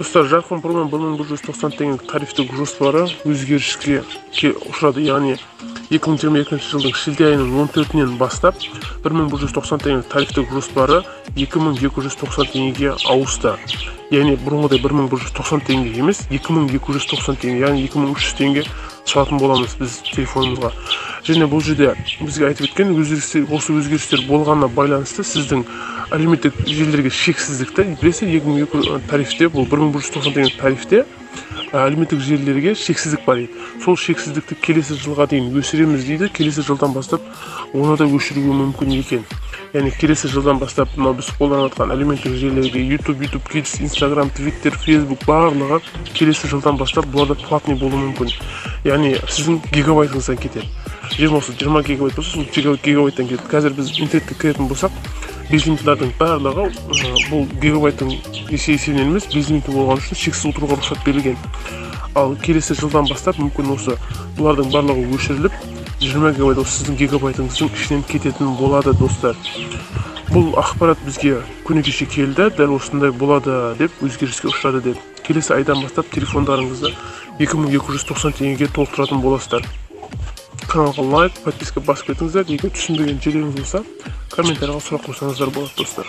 Достар, Жарқын Промо 1190 теңгелік тарифтік жоспары өзгеріске ұшырады. Яғни 2022 жылдың шілде айының 14-інен бастап 1190 теңгелік тарифтік жоспары 2290 теңгеге ауысты. Яғни бұрынғыдай 1190 теңге емес, 2290 теңге, яғни 2300 теңге салатын боламыз біз телефонымызға. Және бұл жерде бізге айтып өткен өзгерістер, осы өзгерістер болғанына байланысты сіздің әлеуметтік желілерге шексіздікті, білесіздер, 2002 тарифте, бұл 1190 теңге тарифте әлеуметтік желілерге шексіздік бар еді. Сол шексіздікті келесі жылға дейін өсіреміз дейді. Келесі жылдан бастап оны да өшіруі мүмкін екен. Яғни келесі жылдан бастап мынау біз қолданып жатқан әлеуметтік желілерге YouTube, YouTube Kids, Instagram, Twitter, Facebook барлығы келесі жылдан бастап бұларда платный болуы мүмкін. Яғни сіздің гигабайтыңыздан кетеді. Жиырма 20 гигабайт болса, сол гигабайттан кетеді. Қазір біз интернетке кіретін болсақ, безлимитлердің барлығы бұл гигабайттың есебінен емес, безлимиті болған үшін шексіз отыруға рұқсат берілген. Ал келесі жылдан бастап мүмкін осы бұлардың барлығы өшіріліп, 20 гигабайт осы сіздің гигабайтыңыздың ішінен кететін болады, достар. Бұл ақпарат бізге күні кеше келді, дәл осындай болады деп, өзгеріске ұшырады деп. Келесі айдан бастап телефондарыңызды 2290 теңгеге толтыратын боласыздар. Каналға лайк, подписка басып кетіңіздер. Егер түсінбеген жерлеріңіз болса, комментарийға сұрақ қойсаңыздар болады, достар.